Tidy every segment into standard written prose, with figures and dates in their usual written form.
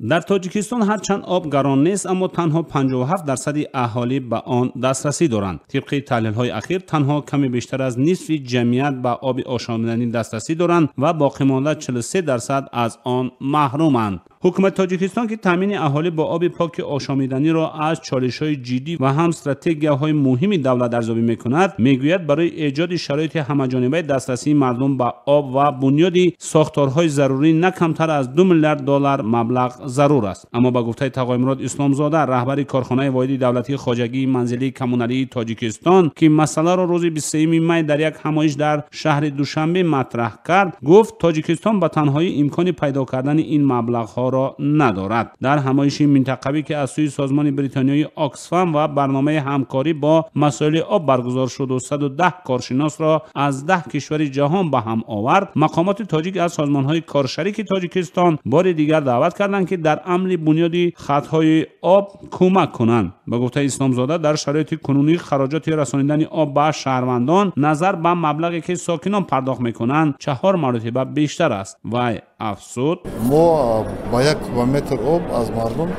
Дар Тоҷикистон ҳарчанд об гарон нест, аммо танҳо 57% аҳолӣ ба он дастрасӣ доранд. Тибқи таҳлилҳои ахир, танҳо каме бештар аз нисфи ҷамъият ба оби ошомиданӣ дастрасӣ доранд ва боқимонда 43% аз он маҳруманд. Ҳукумати Тоҷикистон, ки таъмини аҳолӣ бо оби поки ошомиданиро аз чолишҳои ҷиддӣ ва ҳам стратегияҳои муҳими давлат арзёбӣ мекунад, мегӯяд барои эҷоди шароити ҳамаҷонибаи дастрасии мардум ба об ва бунёди сохторҳои зарурӣ на камтар аз 2 миллиард доллар маблағ зарур аст. Аммо ба гуфтаи Тағоймурод Исломзода, раҳбари корхонаи воҳиди давлатии хоҷагии манзилии коммуналии Тоҷикистон, ки масъаларо рӯзи 23 май дар як ҳамоиш дар шаҳри Душанбе матраҳ кард, гуфт Тоҷикистон ба танҳоӣ имкони пайдо кардани ин маблағҳо надорад. Дар ҳамоиши минтақавӣ, ки аз сӯи созмони бритониёии Оксфам ва барномаи ҳамкорӣ бо масоили об баргузор шуд ва 110 коршиносро аз 10 кишвари ҷаҳон ба ҳам овард, мақомоти тоҷик аз созмонҳои коршарики Тоҷикистон бори дигар даъват карданд, ки дар амри бунёди хатҳои об кӯмак кунанд. Ба гуфтаи Исломзода, дар шароити кунунӣ хароҷоти расонидани об ба шаҳрвандон назар ба маблағе ки сокинон пардохт мекунанд 4 маротиба бештар аст. Вай афзуд: мо ба як кубометр об аз мардум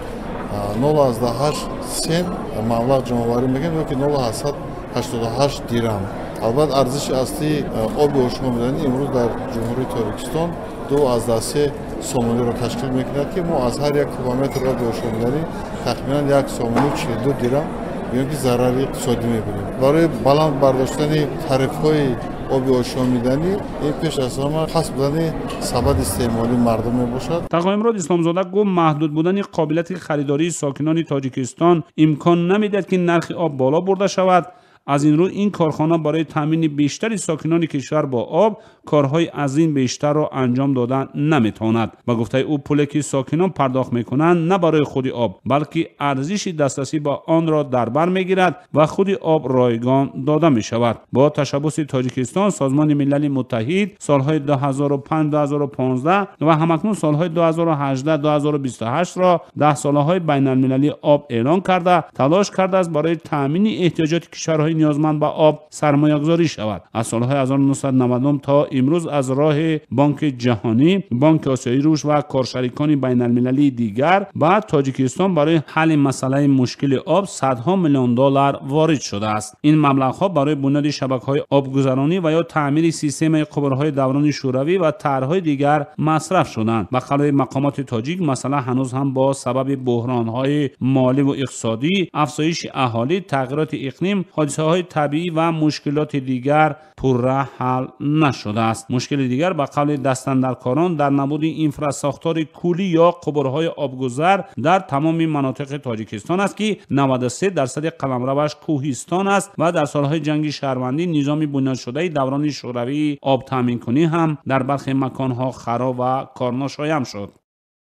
0,8 сент маблағ ҷамъоварӣ мекунем ё ки 0,88 дирам. Албатта, арзиши аслии оби ошомиданӣ имрӯз дар Ҷумҳурии Тоҷикистон 2,3 сомониро ташкил мекунад, ки мо аз ҳар як кубометр оби ошомиданӣ тахминан 1 сомонию 42 дирам ё ки зарари иқтисодӣ мебинем. Барои баланд бардоштани тарифҳои оби ошомиданӣ ин пеш аз ҳама паст будани сабади истеъмолии мардум мебошад. Тағоймурод Исломзода гуфт маҳдуд будани қобилияти харидории сокинони Тоҷикистон имкон намедиҳад, ки нархи об боло бурда шавад. Аз ин рӯ ин корхона барои таъмини бештари сокинони кишвар бо об корҳои аз ин бештарро анҷом дода наметавонад. Ба гуфтаи ӯ, пуле ки сокинон пардохт мекунанд на барои худи об, балки арзиши дастрасӣ ба онро дар бар мегирад ва худи об ройгон дода мешавад. Бо ташаббуси Тоҷикистон Созмони Милали Муттаҳид солҳои 2005-2015 ва ҳамакнун солҳои 2018-2028-ро 10 солаҳои байналмилалии об эълон карда, талош кардааст барои таъмини эҳтиёҷоти кишварҳои ниёзманд ба об сармоягузорӣ шавад. Аз солҳои 1999 то имрӯз аз роҳи Бонки Ҷаҳонӣ, Бонки Осиёии Рушд ва коршарикони байналмилалии дигар ба Тоҷикистон барои ҳалли масъалаи мушкили об садҳо миллион доллар ворид шудааст. Ин маблағҳо барои бунёди шабакаҳои обгузаронӣ ва ё таъмири системаи қубурҳои даврони шӯравӣ ва тарҳҳои дигар масраф шуданд. Ба қавли мақомоти тоҷик, масъала ҳанӯз ҳам бо сабаби буҳронҳои моливу иқтисодӣ, афзоиши аҳолӣ, тағйироти иқлим, ҳодисаҳои табиӣ ва мушкилоти дигар пурра ҳал нашудааст. Мушкили дигар, ба қавли дастандаркорон, дар набуди инфрасохтори куллӣ ё қубурҳои обгузар дар тамоми манотиқи Тоҷикистон аст, ки 93% қаламраваш кӯҳистон аст ва дар солҳои ҷанги шаҳрвандӣ низоми бунёдшудаи даврони шӯравии обтаъминкунӣ ҳам дар бархе маконҳо хароб ва корношоям шуд.